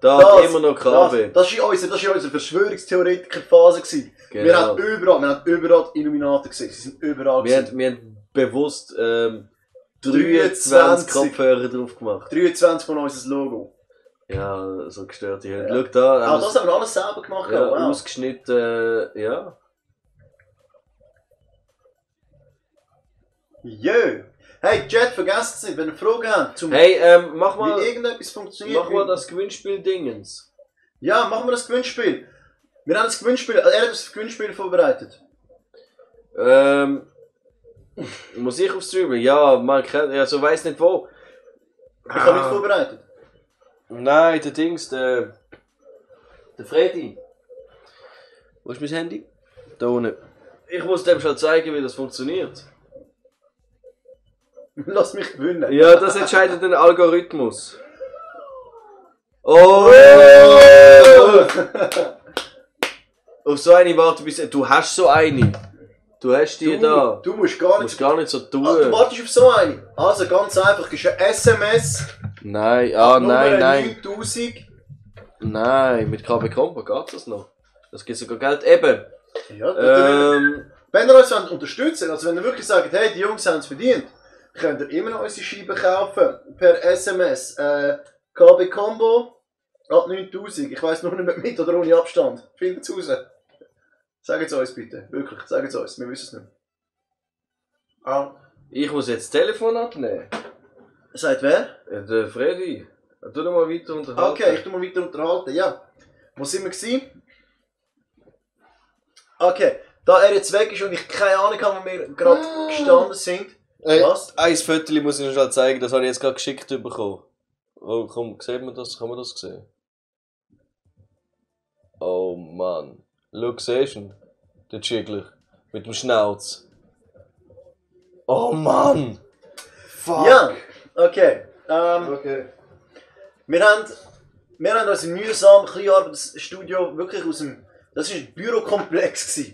Da immer noch KB. Das war unsere Verschwörungstheoretiker-Phase. Genau. Wir haben überall Illuminaten gesehen. Sie sind überall wir haben bewusst 23 Kopfhörer drauf gemacht. 23 von unser Logo. Ja, so gestört. Ja. Schau da. Das haben wir alles selber gemacht. Ja, wow. Ausgeschnitten, ja. Jö! Hey, Chat, vergesst es nicht, wenn ihr Fragen habt, mach mal, wie irgendetwas funktioniert. Mach mal das Gewinnspiel-Dingens. Ja, machen wir das Gewinnspiel. Wir haben das Gewinnspiel, er hat das Gewinnspiel vorbereitet. Muss ich aufs Streamen? Ja, man kennt, also weiss nicht wo. Ich habe nicht vorbereitet. Nein, der Dings, der Freddy. Wo ist mein Handy? Da unten. Ich muss dem schon zeigen, wie das funktioniert. Lass mich gewinnen. Ja, das entscheidet den Algorithmus. Oh! Auf so eine warte bis. Du hast so eine. Du hast die da. Du musst gar nicht so tun. Du wartest auf so eine. Also ganz einfach, ist ein SMS. Nein, nein. 9000. Nein, mit KB Combo geht das noch. Das gibt sogar Geld eben. Ja, wenn ihr uns unterstützen, also wenn ihr wirklich sagt, hey, die Jungs haben es verdient, könnt ihr immer noch unsere Scheiben kaufen. Per SMS. KB Combo ab 9000. Ich weiss nur nicht mehr mit oder ohne Abstand. Findet es raus. Sagt es uns bitte. Wirklich, sagt es uns. Wir wissen es nicht. Ich muss jetzt das Telefon abnehmen. Sagt wer? Der Freddy. Tu noch mal weiter unterhalten. Okay, ich tu mal weiter unterhalten. Ja. Wo sind wir gewesen? Okay. Da er jetzt weg ist und ich keine Ahnung habe, wo wir gerade gestanden sind. Was? Ein Foto muss ich noch schnell zeigen, das habe ich jetzt gerade geschickt bekommen. Oh, komm, sieht man das? Kann man das sehen? Oh Mann. Schau, siehst du? Der Schickler. Mit dem Schnauz. Oh Mann! Fuck! Ja, okay. Okay. Wir haben uns mühsam ein das Studio wirklich aus dem. Das war ein Bürokomplex.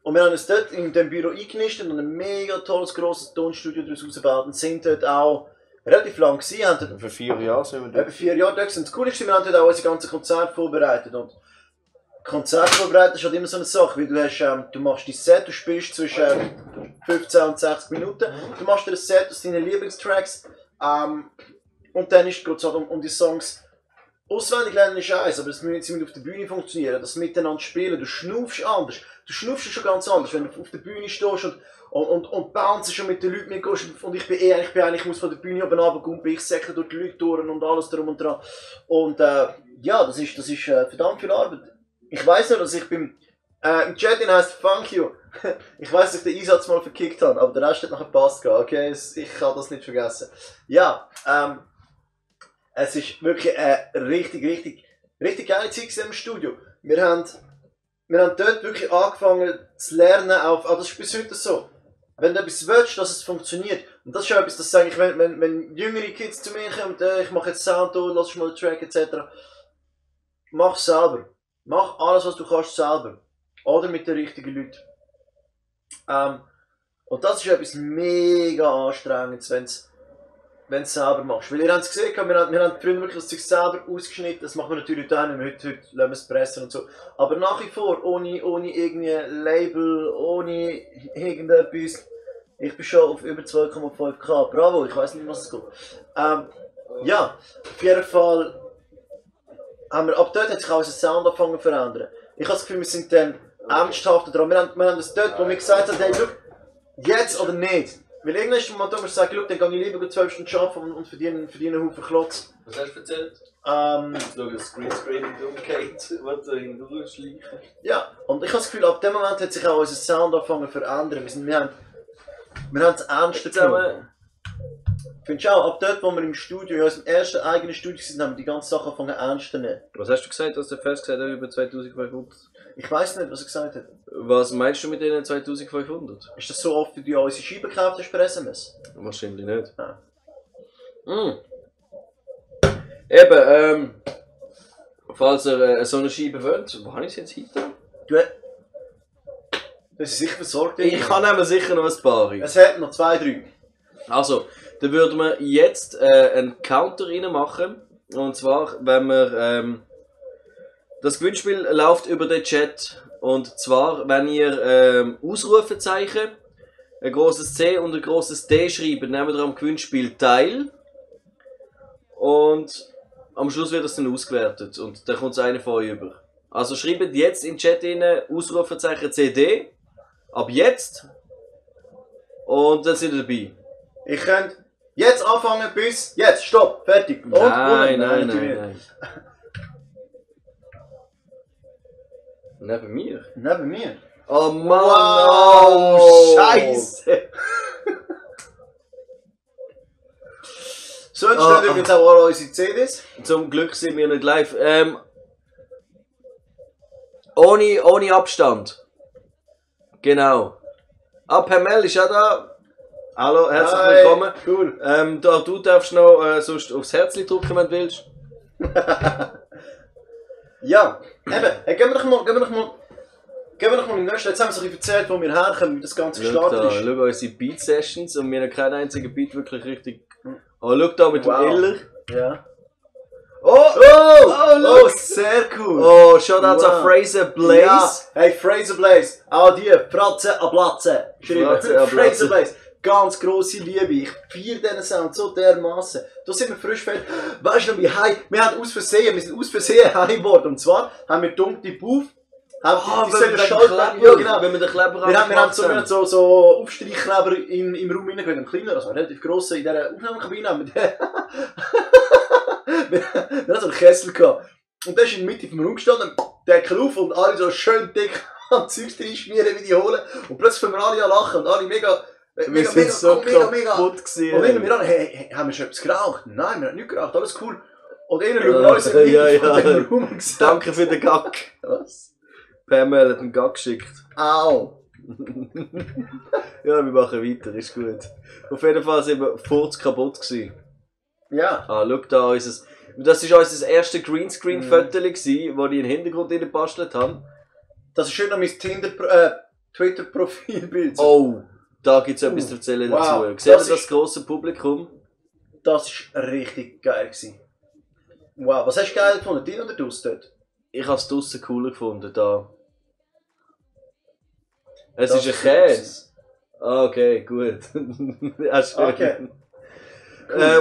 Und wir haben uns dort in dem Büro eingenistet und ein mega tolles, grosses Tonstudio daraus ausgebaut und sind dort auch relativ lang gewesen. Für 4 Jahre sind wir dort. Etwa 4 Jahre dort. Und das Coole ist, wir haben dort auch unsere ganzen Konzerte vorbereitet. Und Konzert vorbereitet ist halt immer so eine Sache, weil du machst dein Set, du spielst zwischen 15 und 60 Minuten. Du machst dir ein Set aus deinen Lieblingstracks. Und dann geht es halt um die Songs. Auswendig lernen ist eins, aber das müssen auf der Bühne funktionieren. Das Miteinander spielen, du schnaufst anders. Du schnaufst schon ganz anders, wenn du auf der Bühne stehst und bouncest schon mit den Leuten mitgehst. Und ich muss von der Bühne oben runterkommen, ich säcke durch die Leute durch und alles drum und dran. Und ja, das ist verdammt viel Arbeit. Ich weiss nur, dass ich im Chat heisst Thank you. Ich weiss, dass ich den Einsatz mal verkickt habe, aber der Rest hat nachher gepasst. Okay, ich kann das nicht vergessen. Ja, es ist wirklich eine richtig geile Zeit im Studio. Wir haben dort wirklich angefangen zu lernen, das ist bis heute so. Wenn du etwas willst, dass es funktioniert, und das ist etwas, das sage ich, wenn jüngere Kids zu mir kommen, ich mache jetzt Sound, lass mal einen Track etc. Mach selber. Mach alles, was du kannst, selber. Oder mit den richtigen Leuten. Und das ist etwas mega Anstrengendes, wenn du es selber machst. Weil ihr habt es gesehen, wir haben früher wirklich das Zeug selber ausgeschnitten, das machen wir natürlich heute auch nicht mehr, heute lassen wir es pressen und so. Aber nach wie vor, ohne irgendwie Label, ohne irgendetwas, ich bin schon auf über 2,5K. Bravo, ich weiss nicht, was es geht. Ja, auf jeden Fall haben wir, ab dort hat sich auch unser Sound angefangen zu verändern. Ich habe das Gefühl, wir sind dann ernsthafter dran. Wir haben das dort, wo wir gesagt haben, hey, look, jetzt oder nicht. Weil irgendwann mal du sagen, look, dann gehe ich lieber 12 Stunden arbeiten und verdiene einen Haufen Klotz. Was hast du erzählt? Schau, das Greenscreen umgeht, was da hinten schleicht. Ja, und ich habe das Gefühl, ab dem Moment hat sich auch unser Sound angefangen zu verändern. Wir haben es ernster genommen. Findest du auch, ab dort, wo wir im Studio, in unserem ersten eigenen Studio sind, haben wir die ganze Sache angefangen ernst zu nehmen. Was hast du gesagt, dass der Fest gesagt hat, über 2500? Ich weiss nicht, was er gesagt hat. Was meinst du mit denen 2500? Ist das so oft, wie du ja unsere Scheiben gekauft hast per SMS? Wahrscheinlich nicht. Ah. Eben, falls ihr so eine Scheibe wollt, wo habe ich es jetzt heute? Das ist sicher versorgt. Ich kann nehmen sicher noch ein paar. Es hat noch 2, 3. Also, dann würden wir jetzt einen Counter rein machen. Und zwar, wenn wir das Gewinnspiel läuft über den Chat. Und zwar, wenn ihr Ausrufezeichen, ein grosses C und ein grosses D schreibt, nehmt ihr am Gewinnspiel teil. Und am Schluss wird das dann ausgewertet. Und dann kommt es einer von euch über. Also schreibt jetzt in den Chat rein Ausrufezeichen CD. Ab jetzt. Und dann sind ihr dabei. Ich könnte jetzt anfangen bis jetzt. Stopp. Fertig. Und Nein. natürlich. Neben mir? Neben mir. Oh Mann! Wow. Oh, Scheiße! So entstehen übrigens auch alle unsere CDs. Zum Glück sind wir nicht live. Ohne Abstand. Genau. Per Mail ist auch da. Hallo, herzlich willkommen. Cool. Du darfst noch sonst aufs Herzchen drücken, wenn du willst. Ja, eben, hey, gehen wir doch mal in den nächsten. Jetzt haben wir so ein bisschen erzählt, wo wir herkommen, wie das Ganze gestartet ist. Schau unsere Beat-Sessions und wir haben keinen einzigen Beat wirklich richtig. Oh, schau da mit dem Iller. Ja. Oh, sehr cool. Oh, Shoutouts an Fraser Blaze. Ja. Hey, Fraser Blaze. Auch die, Fratze an Platze. Fraser Blaze. Ganz grosse Liebe. Ich feiere diesen Sound so dermassen. Da sind wir frisch fertig. Weißt du noch, wie high? Wir sind aus Versehen high geworden. Und zwar haben wir dunkle Buff. Wenn wir den Kleber wir haben so Aufstreichkleber im Raum reingehört. Ein kleiner, also relativ grosser in dieser Aufnahmekabine. Wir hatten so einen Kessel gehabt. Und der ist in der Mitte vom Raum gestanden, Deckel auf und alle so schön dick an Zeugs reinschmieren wie die holen. Und plötzlich fangen wir alle an lachen und alle mega kaputt gewesen. Und einer wir an, hey, haben wir schon etwas geraucht? Nein, wir haben nichts geraucht, alles cool. Und einer schaut uns in den Raum und sagt, danke für den Gag. Was? Pamela hat einen Gag geschickt. Au. Ja, wir machen weiter, ist gut. Auf jeden Fall sind wir furz kaputt gewesen. Ja. Schau da, das war unser erstes Greenscreen-Foto, das ich in den Hintergrund gebastelt habe. Das ist schön noch mein Twitter-Profilbild. Oh, da gibt es etwas zu erzählen dazu. Seht ihr das grosse Publikum? Das war richtig geil gewesen. Wow, was hast du geil gefunden? Drin oder draussen dort? Ich habe es draussen cooler gefunden, da. Es ist ein Käse. Okay, gut. Ja, schön. Okay.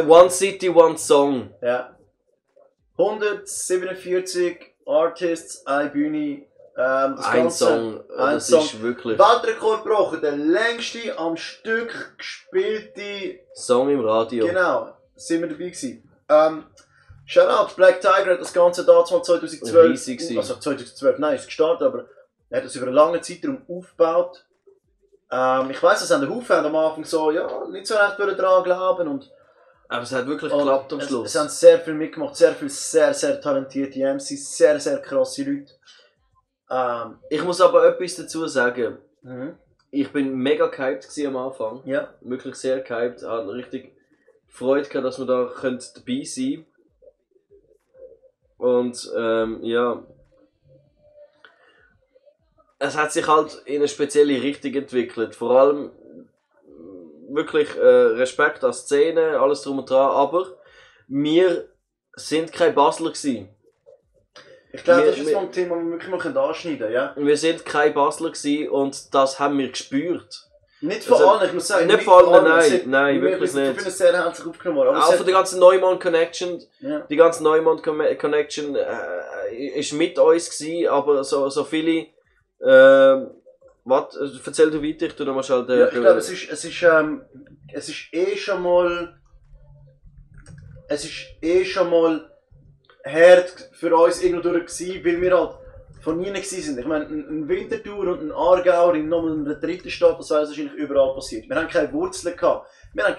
One City, One Song. Ja. 147 Artists, eine Bühne. Ein Song. Das ist wirklich... Weltrekord gebrochen, der längste am Stück gespielte Song im Radio. Genau, sind wir dabei gewesen. Shoutout, Black Tiger hat das Ganze damals 2012. Riesig. Also 2012, nein, ist gestartet, aber er hat das über einen langen Zeitraum aufgebaut. Ich weiss, dass ein Haufen am Anfang so, ja, nicht so recht daran glauben und aber es hat wirklich geklappt am Schluss. Es haben sehr viel mitgemacht, sehr viele sehr, sehr talentierte MCs, sehr, sehr krasse Leute. Ich muss aber etwas dazu sagen. Mhm. Ich bin mega gehypt am Anfang. Ja. Wirklich sehr gehypt. Ich hatte richtig Freude gehabt, dass wir da dabei sein können. Und ja. Es hat sich halt in eine spezielle Richtung entwickelt. Vor allem wirklich Respekt an die Szene, alles drum und dran. Aber wir sind kein Basler gewesen. Ich glaube, das ist so ein Thema, das wir wirklich mal anschneiden können, ja? Wir sind kein Basler gewesen und das haben wir gespürt. Nicht von allen, ich muss sagen. Nicht von allen, nein, wirklich nicht. Ich finde es sehr herzlich aufgenommen. Auch von der ganzen Neumann Connection. Ja. Die ganze Neumann Connection ist mit uns gewesen, aber so viele. Erzähl du weiter, ich tu nochmal schnell. Ja, ich glaube, es ist schon mal hart für uns irgendwo durch gewesen, weil wir halt von nie sind. Ich meine, ein Winterthur und ein Aargauer in nochmal einer dritten Stadt, das wäre wahrscheinlich überall passiert. Wir haben keine Wurzeln gehabt. Wir haben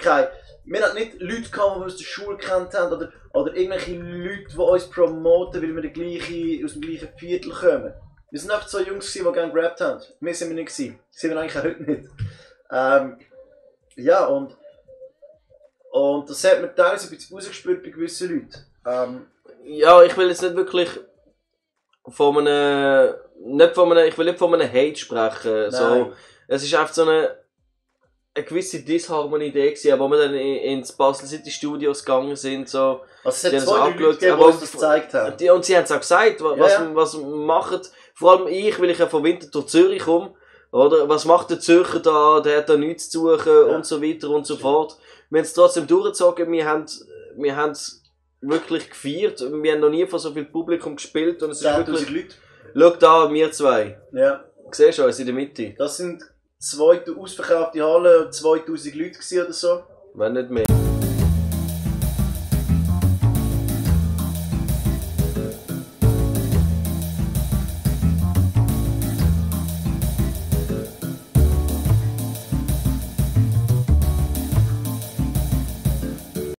nicht Leute gehabt, die wir aus der Schule kennt haben, oder irgendwelche Leute, die uns promoten, weil wir aus dem gleichen Viertel kommen. Wir sind einfach so Jungs, die gerne gerappt haben. Wir sind wir nicht gewesen. Sind wir eigentlich auch heute nicht. Ja, und das hat man teilweise ein bisschen rausgespürt bei gewissen Leuten. Ja, ich will jetzt nicht wirklich ich will nicht von einem Hate sprechen. So, es ist einfach so eine, eine gewisse Disharmonie da gewesen, wo wir dann ins Basel City Studios gegangen sind, so. Also es Die hat haben zwei es Leute gegeben, die uns das gezeigt haben. Und sie haben es auch gesagt, was machen, vor allem ich, weil ich ja von Winterthur Zürich komme, oder? Was macht der Zürcher da? Der hat da nichts zu suchen und so weiter und so fort. Wir haben es trotzdem durchgezogen, wir haben es wirklich gefeiert. Wir haben noch nie vor so viel Publikum gespielt und es ist 10'000 wirklich... Leute. Schau da, wir zwei. Ja. Siehst du uns in der Mitte? Das sind 2 ausverkaufte Hallen, 2000 Leute gewesen oder so. Wenn nicht mehr.